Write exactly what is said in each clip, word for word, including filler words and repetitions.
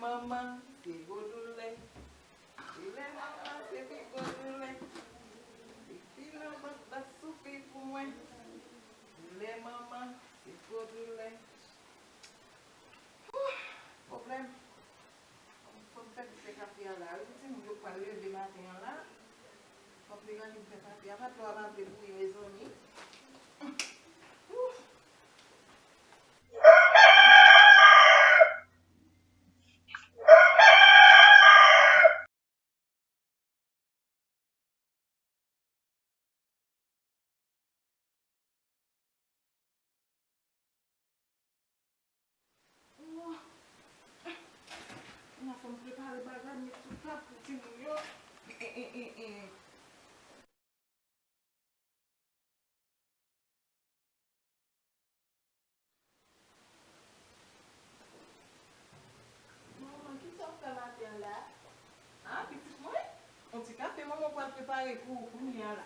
Manman, se gwo doulè. Doulè manman, se pi gwo doulè. Li pi nan vant la soufi pou mwen. Doulè manman, se gwo doulè. Huh, pwoblèm. Fò m fè m fè kafe a la wi. Pou timoun yo pral leve maten an la. Fò m te rann m fè kafe a. Patwon an pa vle bouyi, mezanmi. Huh. Oh. N a fè m prepare bagay, met sou tab pou timoun yo. Eh, eh, eh, eh. Manman, kisa w fè maten an la? A, pitit mwen, yon ti kafe manman pral prepare pou ou kounye a la.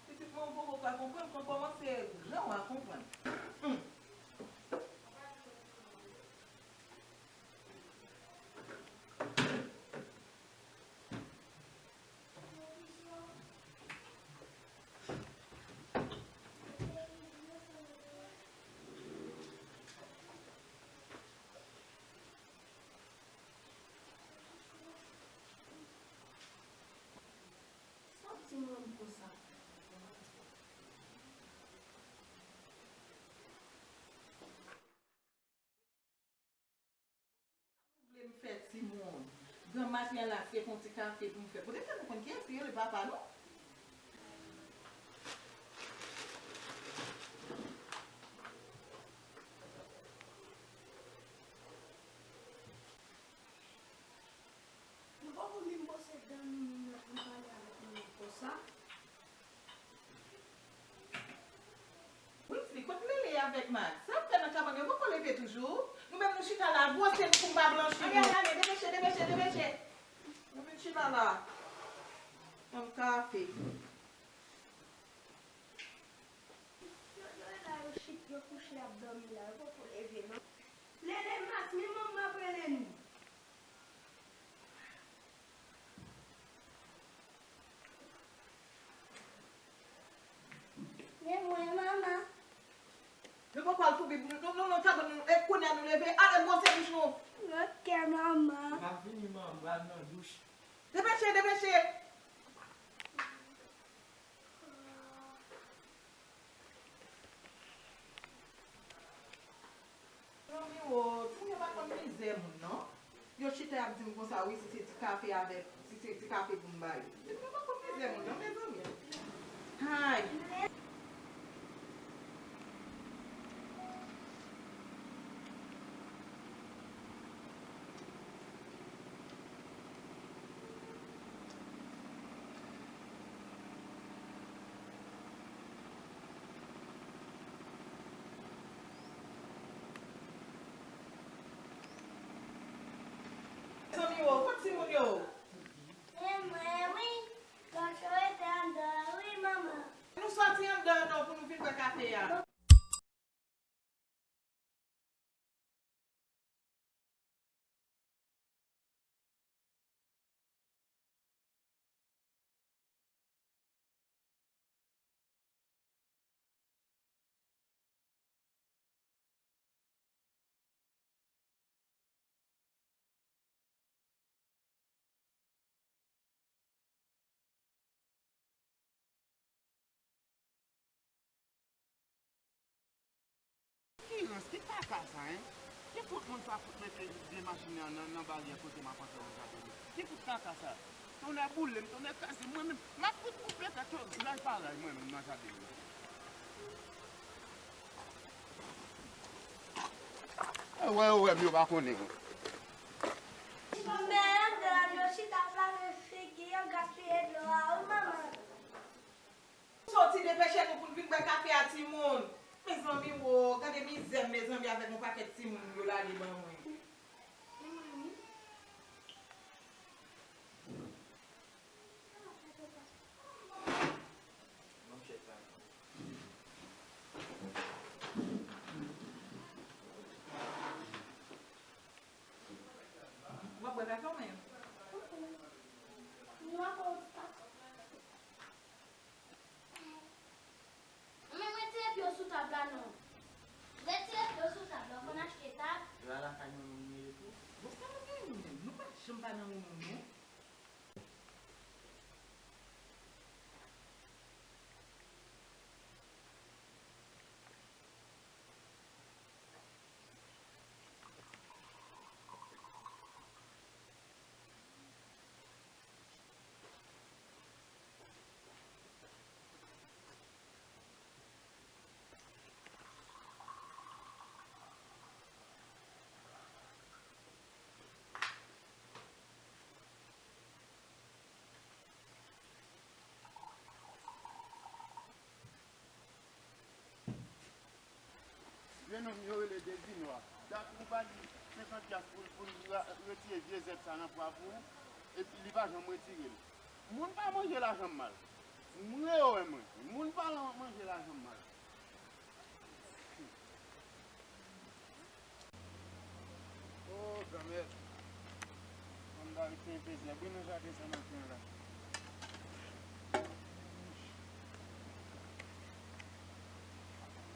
Pitit mwen, ou poko ka konprann, mwen kòmanse gran, w a konprann. Hmm. Sa w di manmi konsa? Vle m fè timoun. Gran maten an la, se yon ti kafe pou m fè. Poutèt nou konn kiyès ki rele papa nou. Nou poko menm bwose dan nou, nou nan pou n pale avèk nou konsa. Winfrey, kot Lele avèk Max? Sa y ap fè nan kabann? Yo poko leve toujou? Nou menm nou chita la, bwose n pou m pa blanchi nou. Ale, ale, ale, depeche, depeche, depeche. Nou vin chita la. Yon kafe. Yo, yo la, yo chit, yo kouche, y ap dòmi la, yo poko leve non. Lele, Max, men manman ap rele nou. Men mwen, manman. Nou poko al foubi, nou, nou, nou, nou, kabann nou, e kounye a nou leve, ale bwose bouch nou. Ok, manman. M ap vini, manman, m pral nan douch. Depeche, depeche. Zanmi wo, timoun yo pa konn mizè moun non. Yo chita y ap di m konsa, wi, si se ti kafe avèk, si se ti kafe pou m ba yo. Timoun yo pa konn mizè moun non, mezanmi. Hay! Zanmi yo, kot timoun yo? E mwen wi, lòt yo rete anndan an wi, manman. Nou sòti anndan an non pou nou vin bwè kafe a. Ki kaka sa, en? Ki fout moun sa fout mete vye machin nan, nan, nan baryè kote m ap antre nan jaden mwen? Ki fout kaka sa? Tonnè boule m, tonnè kraze m, mwen menm, m ap fout koupe tèt yo ray pa ray mwen menm nan jaden mwen. Yo wè, yo wè m, yo pa konnen. Mè yo chita ap lave figi yo, gaspiye dlo a, wi, manman. Soti depeche nou pou n vin bwè kafe a, timoun. Mezanmi, wo, gade mizè m, mezanmi, avèk yon pakèt timoun yo lage ban mwen. W ap bwè kafe w menm? Mwen, mwen retire pye w sou tab la non. Retire pye w sou tab la, ou konn achte tab? Yo al lakay mwen, mwen ye tou. Bon, sa nou gen nou menm? Nou pa janm pa nan reyinyon, non. Vye nonm yo rele Devinwa. Dat ou ba li senkant pyas pou, pou l ra-, retire vye zèb sa nan pwa pou ou, epi li pa janm retire l. Moun pa manje lajan m mal. M rewè mwen. Moun pa manje lajan m mal. O, granmèt. Mann David te enpe zèb wi nan jaden San Anten an la.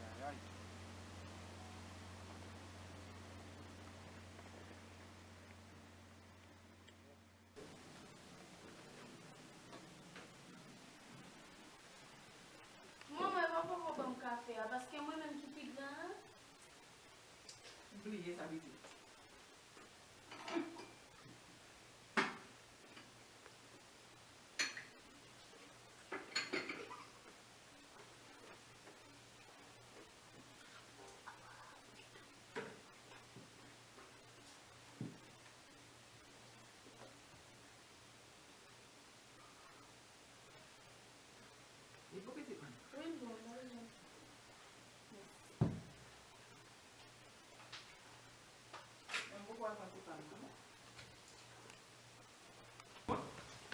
Ayayay. Manman, e pa poko ban m kafe a, paske mwen menm ki pi gran an. Bliye sa, pitit. Li pou pitit mwen. Wi, l bon, l bon. Mèsi. Mwen poko al pran ti pa m nan, non.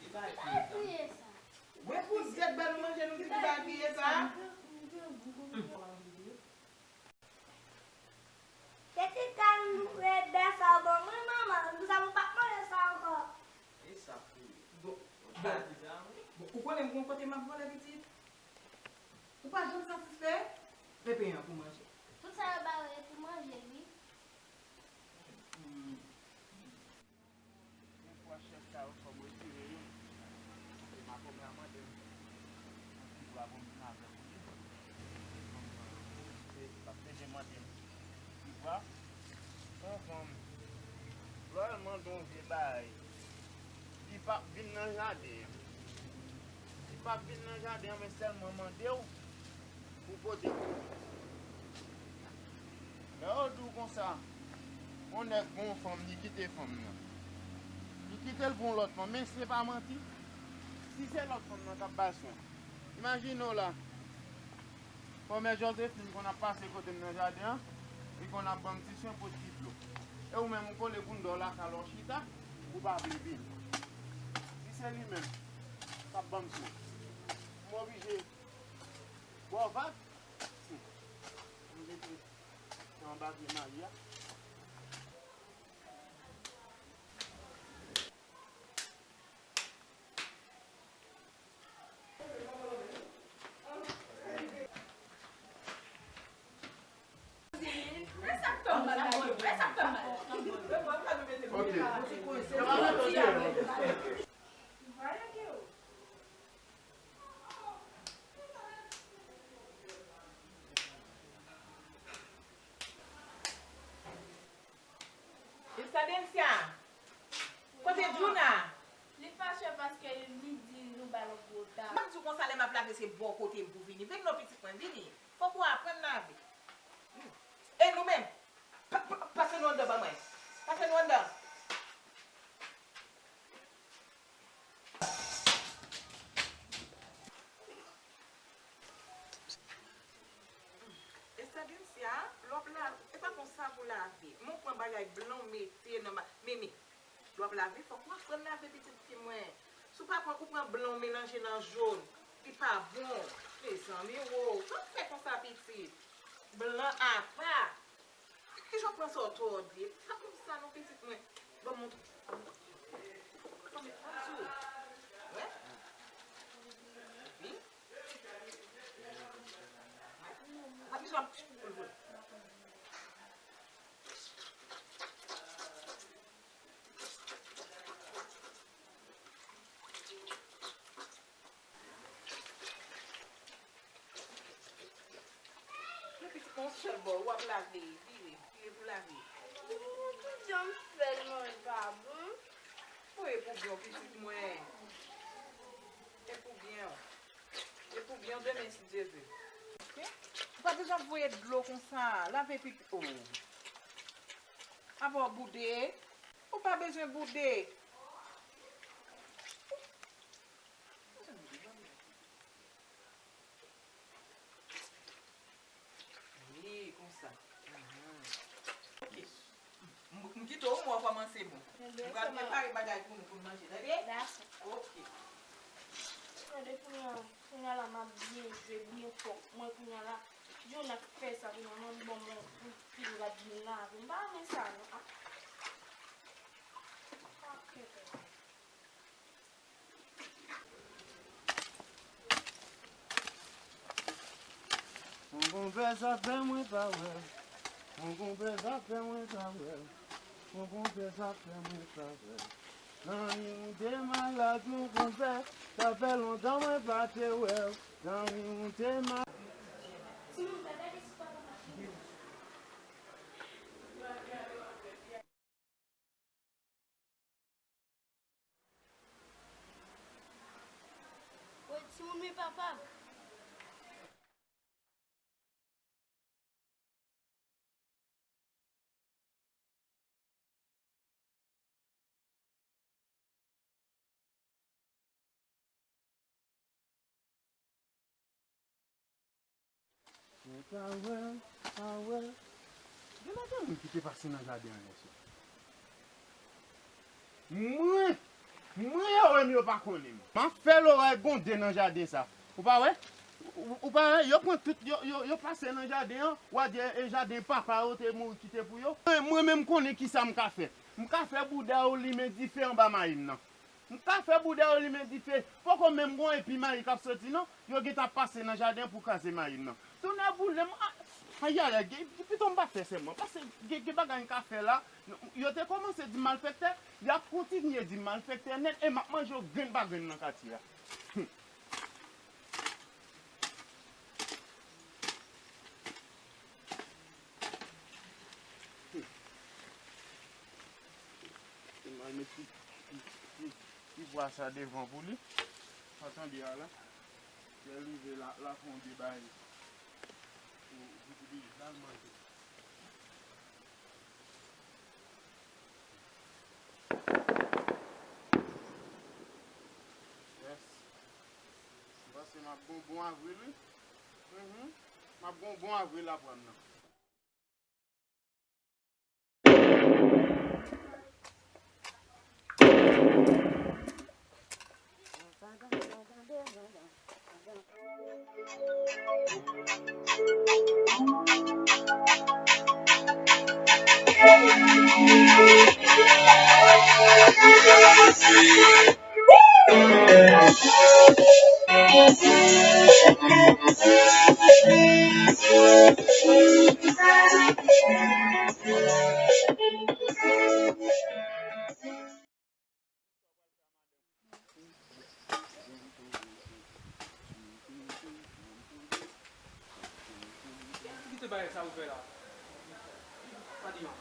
Li pa al kriye sa. Mwen pou zèb ba nou manje, nou di ki pa al kriye sa. Pitit kay m, e, bè sa w ban mwen, manman. Sa m pa p manje sa ankò. E sa pou ou. Bon, bon, bon, ou konnen m gon kote m ap vole, pitit? Ou pa janm satisfè? Men pen an pou manje. Tout sa yo ba ou yo pou manje, wi. Hmm. Gen twa chèf sa yo fò m retire yo. E makomè a mande m yon ti bwa pou m vin avè l pou li. E fanm nan, se, l ap deje mande m yon ti bwa. Yon fanm, lè l mande yon vye bagay, li p ap vin nan jaden an. Li p ap vin nan jaden an, men sèlman mande w pou pote pou li. Lè yo di w konsa, yon nèg gon fanm, li kite fanm nan. Li kite l pou yon lòt fanm, men se pa manti. Si se lòt fanm nan k ap ba l swen, imajine w la, kòmè Josephine konn ap pase kote m nan jaden an, li konn ap ban m ti swen pot ti dlo. E ou menm ou kole kounye a w lakay la w chita, ou pa vle vini. Si se li menm k ap ban m swen, m oblije ba w vag. M mete nan anba pye Mari a. Cynthia, kote Djouna? Li fache paske li di nou ba l anpil ta. M ap di w konsa, lè m ap lave se bò kote m pou vini. Vin non pitit mwen, vini. Fòk ou aprann lave. E nou menm? Pa, pa, pase nou anndan ban mwen. Pase nou anndan. Estagensia, lè w ap lave, e pa konsa pou lave. Men w pran bagay blan w mete nan ba-, men, men, lè w ap lave, fòk ou aprann lave pitit fi mwen. Si w pa pran, ou pran blan w melanje nan jòn, li pa bon. Mezanmi, wo, sa w fè konsa pitit? Blan apa. Kijan w pran sa w tòde? Pa konsa non pitit mwen. Ban m montre. Ban m montre. Wè? Wi. Wè kijan pou l vole. Yon pitit mwen, yon sèl bò, w ap lave, vire, vire pou lave. Ou, kijan m fè l manje pa bon? Ou e pou byen, pitit mwen. E pou byen. E pou byen demen, si Dye vle. Ou pa bezwen ap voye dlo konsa, lave pitit. Oh. Apa w boude? Ou pa bezwen boude. Wi, konsa. Mhm. Ok. M, m kite w, mwen kòmanse bon. M pral prepare bagay pou nou, pou n manje, tande? Dakò. Ok. Tande, kounye a, kounye a la, m ap byen jwe, byen fò. Mwen, kounye a la, Djouna k fè sa, kounye a, mwen, bon, mwen, pou, pou l ap vin lave. M pa renmen sa, non. Ah. Ok. Mwen konpè sa fè mwen pa wè. Mwen konpè sa fè mwen pa wè. Mwen konpè sa fè mwen pa wè. Nan yon de malad mwen konpè, sa fè lontan mwen pa te wè. Nan yon de ma- Woy, timoun, men papa m. Mwen pa wè, pa wè. Gen anpil moun ki te pase nan jaden an yèswa. Mwen, mwen yo wè m, yo pa konnen m. M ap fè lorèy gwonde nan jaden sa. Ou pa wè? Ou, ou pa wè? Yo pran tout, yo, yo, yo pase nan jaden an. W a di e jaden papa yo te mouri kite pou yo. Mwen, mwen menm konnen kisa m ka fè. M ka fè bouda yo limen dife anba mayi m nan. M ka fè bouda yo limen dife. Poko menm gon epi mayi k ap soti non. Yo gentan ap pase nan jaden pou kraze mayi m nan. Tonnè boule m, a, ayayay, gen, pito m pa fè sèman. Paske gen, gen bagay m ka fè la. Yo te kòmanse di m malfektè, y ap kontinye di m malfektè nèt e m ap manje yo grenn pa grenn nan katye a. Hum. Hum. Te mal met ti, ti, ti, ti bwa sa devan pou li. Sa tande a la. Lè l rive la, l ap fè yon de bay pou, pou, pou li al manje. Yes. M panse m ap gon bon avril, wi. Mhm. M ap gon bon avril aprann nan. Kite bagay sa ou fè la. Fadigan.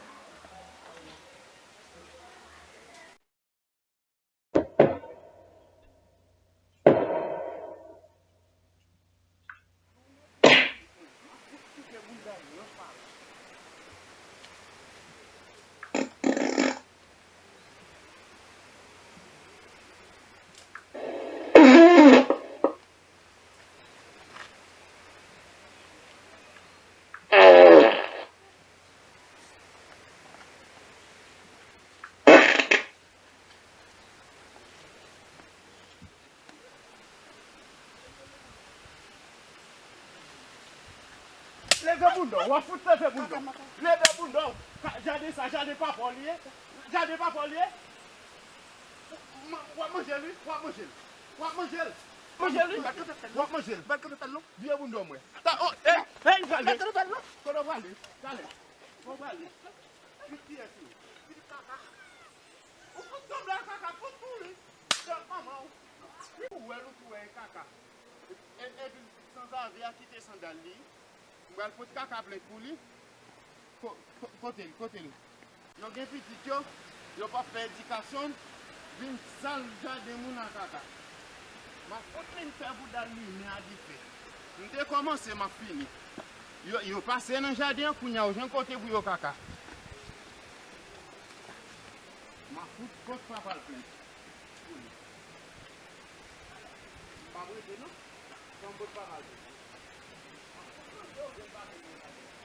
Leve bounda w, w ap fout leve bounda w. Leve bounda w. Ka- Jaden sa, jaden papa w li ye. Jaden papa w li ye. W ap manje l, wi. W ap manje l. W ap manje l. Manje l, wi. W ap manje l. Vye bounda w mwen. Ta, oh, eh, eh, prale. Kote w prale? Talè. Kote w prale? Kiyès ou? Ou fout sanble a kaka, fout pou li. Kaka manman w. Ou wè l, ou tou wè e kaka. E, epi sanzave a kite sandal li. M pral pote kaka plent pou li. Ko- ko- Kote l, kote l? Yo gen pitit yo, yo p ap fè edikasyon, vin sal jaden moun a kaka. M ap fout vin fè bouda l limen a dife. M te kòmanse, m ap fini. Yo, yo pase nan jaden an, kounye a yo jwenn kote pou yo kaka. M ap fout pot papa l plent. M p ap rete non. Fò m pot papa l plent. M ap fout mande yo vin pase pou yo kaka.